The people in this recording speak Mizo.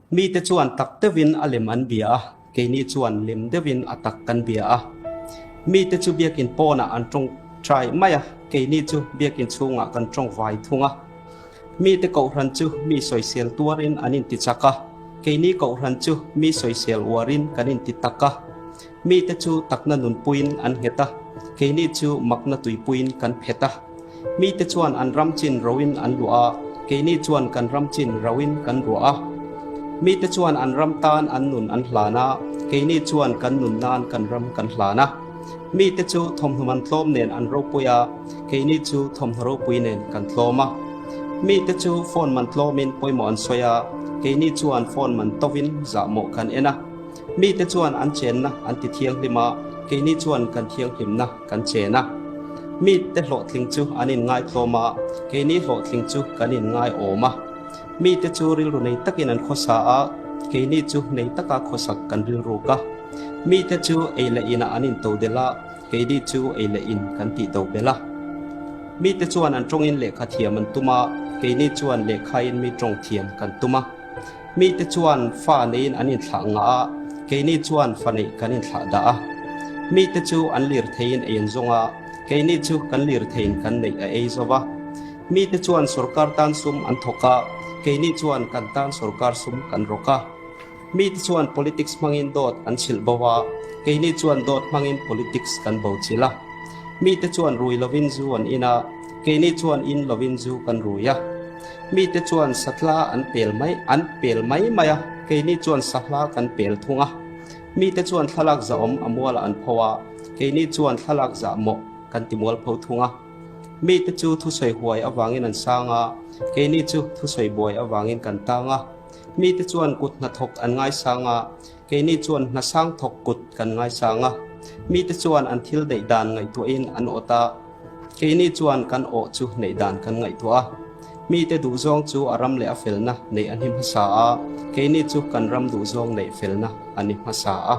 Mite chuan tak deuhin a lem an bia a, keini chuan lem deuhin a tak kan bia a. Mite chu biakin pawnah an tawngtai mai a, keini chu biakin chhungah kan tawngvai thung a. Mite kohhran chu mi sawisel tuarin an inti chak a, keini kohhran chu mi sawisel uarin kan inti tak a. Mite chu takna nunpuiin an nghet a, keini chu makna tuipuiin kan phet a. Mite chuan an ram chin roin an luah a, keini chuan kan ram chin roin kan ruah a. Mite chuan an ram tan an nun an hlan a, keini chuan kan nun nan kan ram kan hlan a. Mite chu thawmhnaw man tlawm nen an ropui a, keini chu thawmhnaw ropui nen kan tlawm a. Mite chu phone man tlawmin pawimawh an sawi a, keini chuan phone man tovin zahmawh kan en a. Mite chuan an chenna an ti thianghlim a, keini chuan kan thianghlimna kan chen a. Mite hlawhtling chu an inngaitlawm a, keini hlawhtling chu kan inngaiawm a. Mite chu rilru nei takin an khawsa a, keini chu nei taka khawsak kan rilruk a. Mite chu ei leh inah an intodelh a, keini chu ei leh in kan tihto belh a. Mite chuan an tawngin lehkha thiam an tum a, keini chuan lehkhain mi tawng thiam kan tum a. Mite chuan fa neiin an inthlah ngah a, keini chuan fa neih kan inthlah dah a. Mite chu an lir theiin ei an zawng a, keini chu kan lir theiin kan neih a ei zo va. Mite chuan sorkar tan sum an thawk a, keini chuan kan tan sorkar sum kan rawk a. Mite chuan politics hmangin dawt an chhilh bo a, keini chuan dawt hmangin politics kan bo chilh a. Mite chuan rui lovin zu an in a, keini chuan in lovin zu kan rui a. Mite chuan satla an pel mai an pel mai mai a, keini chuan sahla kan pel thung a. Mite chuan thlalak zahawm a mualah an pho a, keini chuan thlalak zahmawh kan ti mual pho thung a. Mite chu thusawi huai avangin an sang a, keini chu thusawi buai avangin kan tang a. Mite chuan kut hnathawk an ngaisang a, keini chuan hnasang thawk kut kan ngaisang a. Mite chuan an thil neih dan ngaihtuahin an awt a, keini chuan kan awh chu neih dan kan ngaihtuah a. Mite duhzawng chu a ram leh a felna neih a ni hmasa a, keini chu kan ram duhzawng neih felna a ni hmasa a.